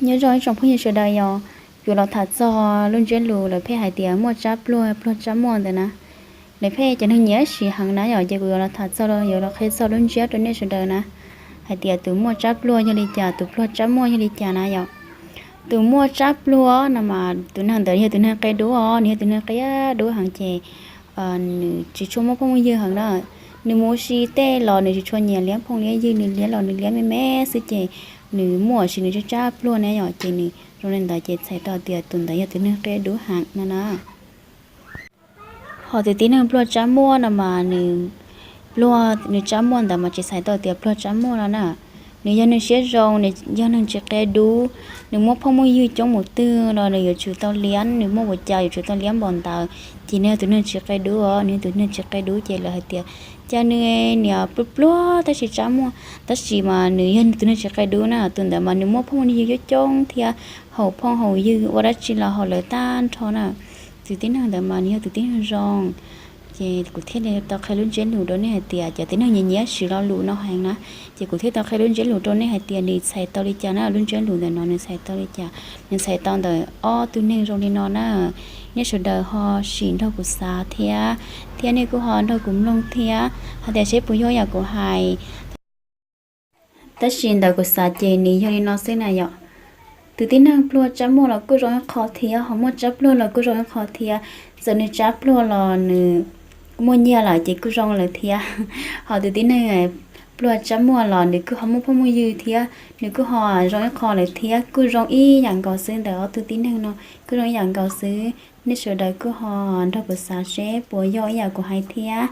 Nyob zoo ib tsoom phooj ywg sawv daws, yog kuv yuav los tham txog lub ntsiab lus lawv pheej hais tias muaj tsab pluag, pluag tsab muaj ntawd na. Lawv pheej cov neeg nyiam siv heev na yom, ces kuv yuav los tham txog, yuav los qhia txog lub ntsiab rau nej sawv daws na, hais tias tus muaj tsab pluag yog li cas, tus pluag tsab muaj yog li cas na yom. Tus muaj tsab pluag no mas tus neeg ntawd yog tus neeg qia dub os, nws yog tus neeg qia dub heev ces nws tsis tshua muaj phooj muaj ywg heev na. Nws mus ua si tej los nws tsis tshua nyiam liab phooj liab ywg, nws liab los nws liab me me xwb ces nws muaj sis nws tsab tsab pluag na yom, ces nws zoo li ntawd ces txhais tau tias tus ntawd yog tus neeg qia dub heev no na. Ho tus tib neeg pluag tsab muaj no mas nws pluag, nws tsab muaj ntawd mas tsis txhais tau tias pluag tsab muaj no na. Nws yog neeg siab zoo, nws yog neeg tsis qia dub, nws muaj phooj muaj ywg coob mus twg los nws yuav tsum tau liab, nws muaj ua cas yuav tsum tau liab npaum ntawd, ces nws yog tus neeg tsis qia dub os, nws yog tus neeg tsis qia dub ces lawv hais tias cas nws niam pluag pluag tab sis tsab muaj, tab sis mas nws yog tus neeg tsis qia dub na, tus ntawd mas nws muaj phooj muaj ywg coob coob thiab, haum phooj haum ywg ua dab tsi los haum lawv tag nrho na. Tus tib neeg ntawd mas nws yog tus tib neeg zoo. Ces kuv thiaj li tau qhia lub ntsiab lus rau nej hais tias cov tib neeg nyiam nyiam siv lo lus no heev na, ces kuv thiaj tau qhia lub ntsiab lus rau nej hais tias nws txhais tau li cas na, lub ntsiab lus ntawm no nws txhais tau li cas. Nws txhais tau ntawm ob tug neeg zoo li no na. Nej sawv daws ho sim nrog kuv xav thiab, thiab nej kuj ho nrog kuv mloog thiab hais tias seb puas yog yam kuv hais. Tab sis ntawm kuv xav ces nws yog li no xwb na yom. Tus tib neeg pluag tsab muaj los kuj zoo ib qho thiab, ho muaj tsab pluag los kuj zoo ib qho thiab. Txawm nws tsab pluag los nws muaj nyiaj lawm ces kuj zoo lawm thiab. Ho tus tib neeg pluag tsab muaj los nws kuj ho muaj phooj muaj ywg thiab, nws kuj ho zoo ib qho lawm thiab, kuj zoo ib yam nkaus xwb. Ntawm ob tug tib neeg no kuj zoo ib yam nkaus xwb. Nej sawv daws kuj ho nrog kuv xav seb puas yog ib yam kuv hais thiab.